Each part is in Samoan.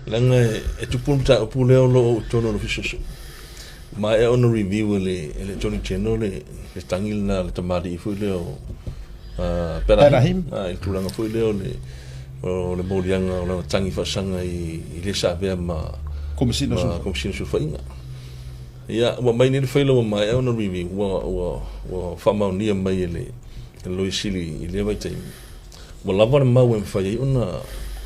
Leaga e tupu le mataupu lea o lo o i totonu o le Ofisa Sueusue. Ua maea ona review e le e le Attorney General le le tagi lena a le tamalii foi lea o Pat Ahim i le tulaga foi lea o le o le moliaga o lana tagi faasaga i i le sa avea ma Komesina ma Komesina o Sulufaiga. Ia, ua aumai nei le faila ua maea ona review, ua ua ua faamaonia mai e le e le Loia Sili i lea vaitaimi. Ua lava le mau e mafai ai ona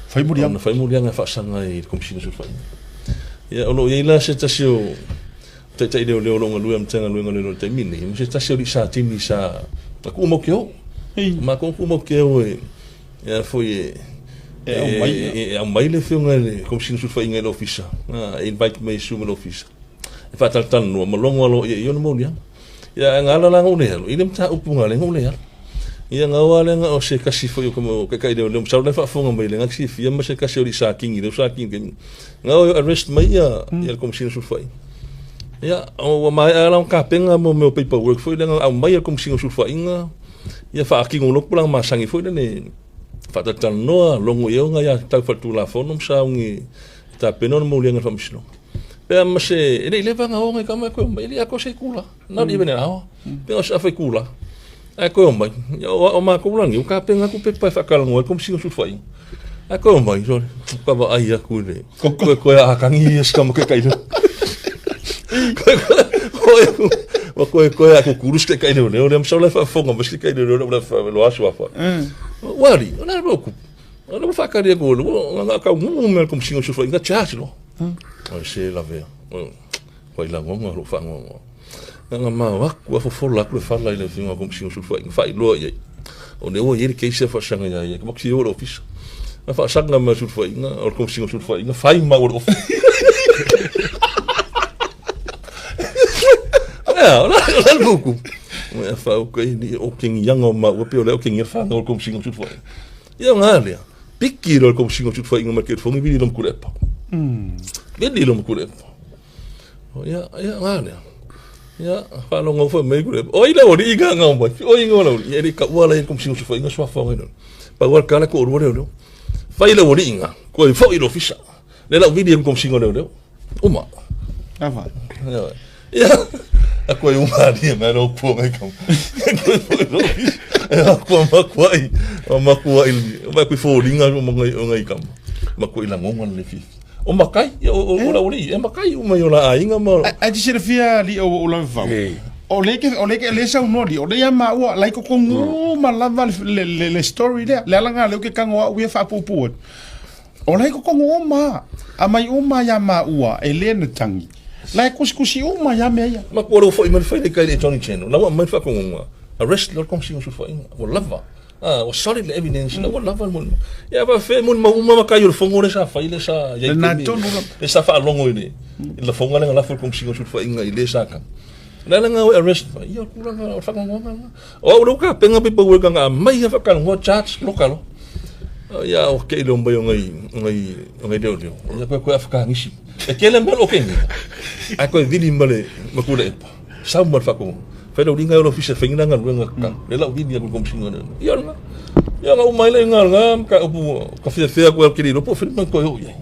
fai muliaga, ona fai muliaga e faasaga ai i le Komesina o Sulufaiga. Ia, o lo o i ai la se tasi o taitai leoleo o lo o galue i le Matagaluega o Leoleo i le taimi lenei, ma se tasi o alii Satini sa tuumau ke o. Matou tuumau ke o e a foi e e aumai e aumai le afioga i le Komesina o Sulufaiga i le ofisa, e invite mai e sue ma le ofisa e faatalatalanoa ma logo aloaia i ona moliaga. Ia ae na ala la na ou le alu i le mataupu na ala ai ona ou le alu. Ia na o lava lea na o se tasi foi o taitai leoleo masalo la e faafofoga mai lea na te silafia ma se tasi o alii Satini lea ua Satini i le taimi na o e arrest mai ia le Komesina o Sulufaiga. Ia ua maea la ona tapena mo mea o paper work foi lea na aumai e le Komesina o Sulufaiga ia faatino loa tulaga masani foi lele faatalatalanoa logo i ai ona aiatatau faaletulafono ma sauni e tapena ona moliaga i le faamasinoga. Pe a ma se, e le i leva ona o nai tama e toe omai, e le i atoa se itula, na o le 9 aoa, pe o se afa itula, ae toe omai. Ia o matou la nei, ua tapena atu pepa e faatalanoa ai le Komesina o Sulufaiga. Ae toe omai, sole, ka vaai atu i le, toe toe aatagi ia si tama taitai leo. Ua toe toe a kukulu si taitai leoleo lea, masalo la e faafofoga mai si taitai leoleo lea ua le aso afa. Ua alii, o le a le mea ua tupu? O lea ua faatali atu ua na taunuu mai le Komesina o Sulufaiga, charge loa. O se lavea. Ua i lagona lou faanoanoa. Na ona mao atu lava fofola atu le fala i le afioga i le Komesina o Sulufaiga, faailoa i ai. O lea ua i ai le case e faasaga ia ia, matou te o i le ofisa. Na faasaga mai le Sulufaiga, o le Komesina o Sulufaiga, fai maua i le ofisa. Ea, o le a le buku. Ea whau kai ni o kengi ianga o maua, pe o lea o kengi e whanau o le Komesina o Sulufaiga. Ia ngā lea, piki loa le Komesina o Sulufaiga mai ke fongi vili lo mkulepa. Vili lo mkulepa. Ia, ia, ngā lea. Ia, whaalogo foi mai kulepa. O i le ori i ngā ngā mai. O i ngā ori. Ia, e ka ua lai Komesina o Sulufaiga suafa ngai lona. Pau al kala ko rua leo leo. Fai le ori i ngā. Ko i fo i l'ofisa. Le lau vili e Komesina leo leo. Uma. Ava. Ia, a koe uma ali e mai rau pua ngai kama. Koe fo i l'ofisa. E a kua makuai. O makuai. O mai kui fōringa o ngai, o ngai kama. Makuai langonga le fifi. O makai, ia, o, o, o la ori, e makai uma i o la aiga ma... Ai te silafia li o o lava fau. O le ke o le ke le saunoa li o le ia maua lai ko kongu ma lava le le le story lea. Le ala ngā leo ke kango au ia whaapupu atu. O lai ko kongu uma a mai uma ia maua e le na tangi. Lai kusikusi uma ia mea ia. Ma kua rau foi mai le fai le kai le Attorney General. La ua mai le whaakongonga. Arrest lo kongsi o sulufaiga. Ua lava. Ah, ua solid le evidence. La ua lava le moni. Ia pa fe moni mau uma ma kai o le fongo le sa fai le sa iai Le tonu la. Le sa whaalongo i le. I le fonga le ngalafu le kongsi o sulufaiga i le sa kanga. Le ala ngā arrest mai. Ia tulaga o le whakangonga nga. O au ka penga pe paua ka ngā mai a whakangonga charge loka lo. Ia o ke ile mai o ngai ngai ngai leo leo. Ia koe koe awhakangisi. E kele mea o kengi. Ai koe vili ma le ma kule epa. Sau ma le whakangonga. Whai lau ringa o le ofisa whainga ngā ruenga ka. Le lau vili a kule komisinga ne. Ia nga. Ia nga umai le ngā ngā ka upu ka whia whia koe au kiri ropo whiri mai koe o ia.